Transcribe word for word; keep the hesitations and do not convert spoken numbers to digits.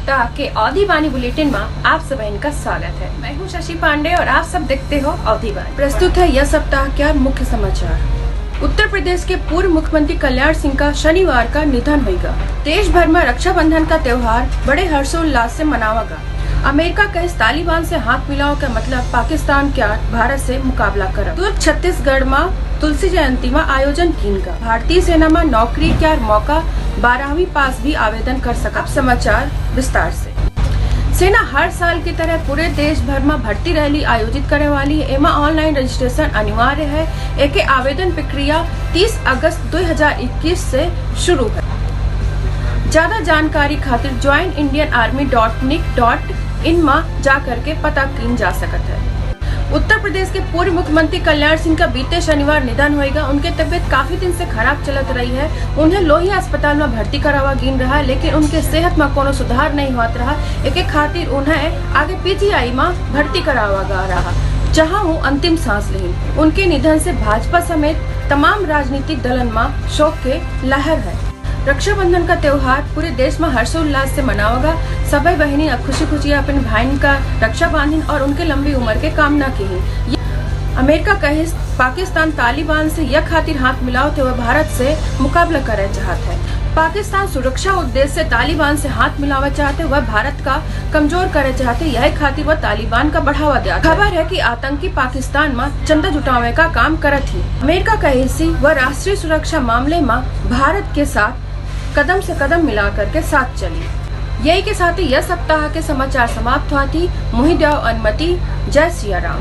सप्ताह के अवधी बानी बुलेटिन मा आप सबहिन का स्वागत है। मैं हूँ शशि पांडे और आप सब देखते हो अवधी बानी। प्रस्तुत है यह सप्ताह के मुख्य समाचार। उत्तर प्रदेश के पूर्व मुख्यमंत्री कल्याण सिंह का शनिवार का निधन होइगा। देश भर मा रक्षाबंधन का त्योहार बड़े हर्षोल्लास से मनावा गा। अमेरिका कहिस तालिबान से हाथ मिलाव का मतलब पाकिस्तान का भारत से मुकाबला करब। दुर्ग छत्तीसगढ़ मा तुलसी जयंती मा आयोजन कीन गा। भारतीय सेना मा नौकरी का मौका बारहवीं पास भी आवेदन कर सकत। अब समाचार विस्तार से। सेना हर साल की तरह पूरे देश भर मा भर्ती रैली आयोजित करे वाली है। एमा online registration अनिवार्य है। एके आवेदन प्रक्रिया तीस अगस्त दो हज़ार इक्कीस से शुरू है। ज्यादा जानकारी खातिर join indian army dot nic dot in मा जा करके पता कीन जा सकत है। उत्तर प्रदेश के पूर्व मुख्यमंत्री कल्याण सिंह का बीते शनिवार निधन होइगा। उनके तबीयत काफी दिन से खराब चलत रही है। उन्हें लोहिया अस्पताल मा भर्ती करावा गीन रहा, लेकिन उनके सेहत मा कोनो सुधार नहीं होत रहा। एके खातिर उन्हें आगे PGI मा भर्ती करावा गा रहा, जहां वो अंतिम सांस लेहिन। उनके निधन से भाजपा समेत तमाम राजनीतिक दलन मा शोक के लहर है। रक्षाबंधन का त्योहार पूरे देश मा हर्षोल्लास से मनावा गा। सबै बहिनी अब खुशी खुशी अपन भाइन का रक्षा बांधिन और उनके लंबी उम्र के कामना किहिन। ये अमेरिका कहिस पाकिस्तान तालिबान से यह खातिर हाथ मिलावत है वह भारत से मुकाबला करे चाहत है। पाकिस्तान सुरक्षा उद्देश्य से तालिबान से हाथ मिलावा चाहत है, वह भारत का कमजोर करे चाहत है, यही खातिर वह तालिबान का बढ़ावा देत है। खबर है कि आतंकी पाकिस्तान मा चंदा जुटावे का काम करत ही। अमेरिका कहिस वह राष्ट्रीय सुरक्षा मामले मा भारत के साथ कदम से कदम मिला करके साथ चली। यही के साथ ही यह सप्ताह के समाचार समाप्त हुआ थी। मुहि द्याव अनुमति। जय सिया राम।